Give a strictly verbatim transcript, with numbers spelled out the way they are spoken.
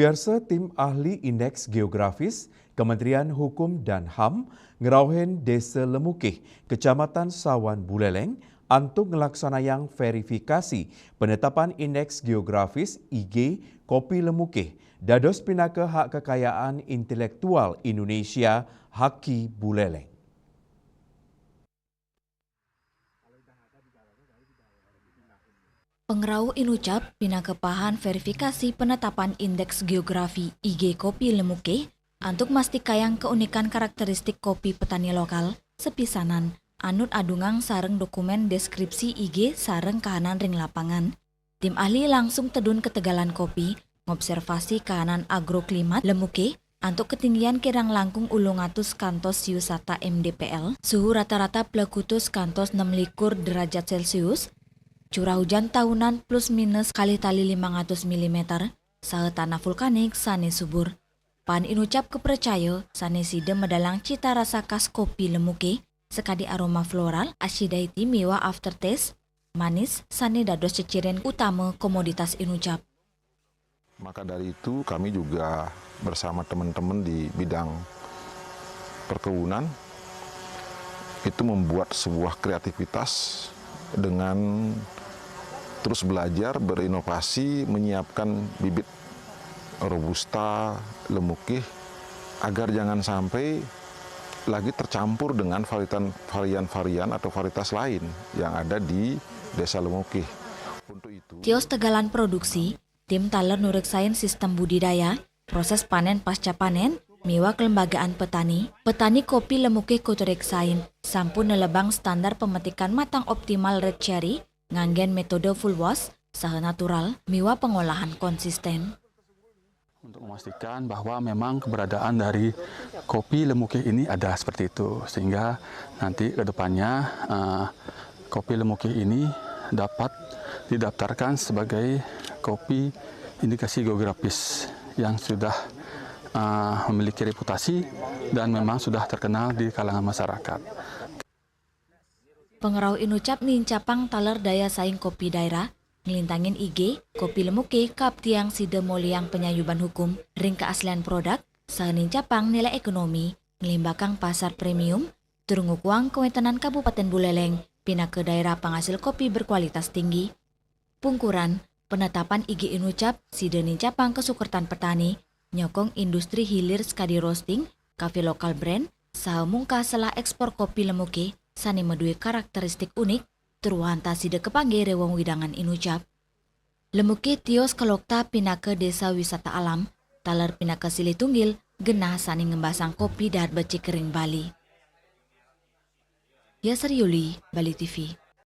Biarsa tim ahli Indeks Geografis, Kementerian Hukum dan ham, ngerauhin Desa Lemukih, Kecamatan Sawan Buleleng, antuk ngelaksanayang verifikasi penetapan Indeks Geografis I G Kopi Lemukih, dados pinaka hak kekayaan intelektual Indonesia, haki Buleleng. Pengrauh inucap pinaka pahan verifikasi penetapan Indeks Geografi I G Kopi Lemukih antuk mastikayang keunikan karakteristik kopi petani lokal sepisanan anut adungang sareng dokumen deskripsi I G sareng kahanan ring lapangan. Tim ahli langsung tedun ketegalan kopi, ngobservasi kahanan agroklimat Lemukih antuk ketinggian kirang langkung ulung atus kantos siu sata M D P L, suhu rata-rata plekutus kantos nem likur derajat Celcius, curah hujan tahunan plus minus kalih tali limang atus milimeter, saha tanah vulkanik sane subur. Pan inucap kepercaya sane sida medalang cita rasa khas kopi Lemukih, sakadi aroma floral, acidity miwah aftertaste manis sane dados ceciren utama komoditas inucap. Maka dari itu kami juga bersama teman-teman di bidang perkebunan itu membuat sebuah kreativitas dengan terus belajar, berinovasi, menyiapkan bibit robusta, Lemukih, agar jangan sampai lagi tercampur dengan varian-varian atau varietas lain yang ada di Desa Lemukih. Untuk itu, Tios tegalan produksi, tim taler nureksain sistem budidaya, proses panen pasca panen, miwah kelembagaan petani. Petani kopi Lemukih kutureksain sampun nelebang standar pemetikan matang optimal red cherry nganggen metode full wash saha natural miwah pengolahan konsisten. Untuk memastikan bahwa memang keberadaan dari kopi Lemukih ini ada seperti itu, sehingga nanti ke depannya uh, kopi Lemukih ini dapat didaftarkan sebagai kopi indikasi geografis yang sudah uh, memiliki reputasi dan memang sudah terkenal di kalangan masyarakat. Pengrauh inucap nincapang taler daya saing kopi daerah, ngelintangin I G, kopi Lemukih kaaptiang sida moliang penyayuban hukum ring keaslian produk, saha nincapang nilai ekonomi, nglimbakang pasar premium, tur ngukuhang kawentenan Kabupaten Buleleng pinaka daerah pangasil kopi berkualitas tinggi. Pungkuran, penetapan I G inucap sida nincapang kasukertan petani, nyokong industri hilir sekadi roasting, kafe lokal brand, saha mungkah selah ekspor kopi Lemukih sane madue karakteristik unik, tur wantah sida kapanggih ring wewidangan inucap. Lemukih tios kalokta pinaka desa wisata alam, taler pinaka silih tunggil genah sane ngembasang kopi dahat becik ring Bali. Yasri Yuli, Bali T V.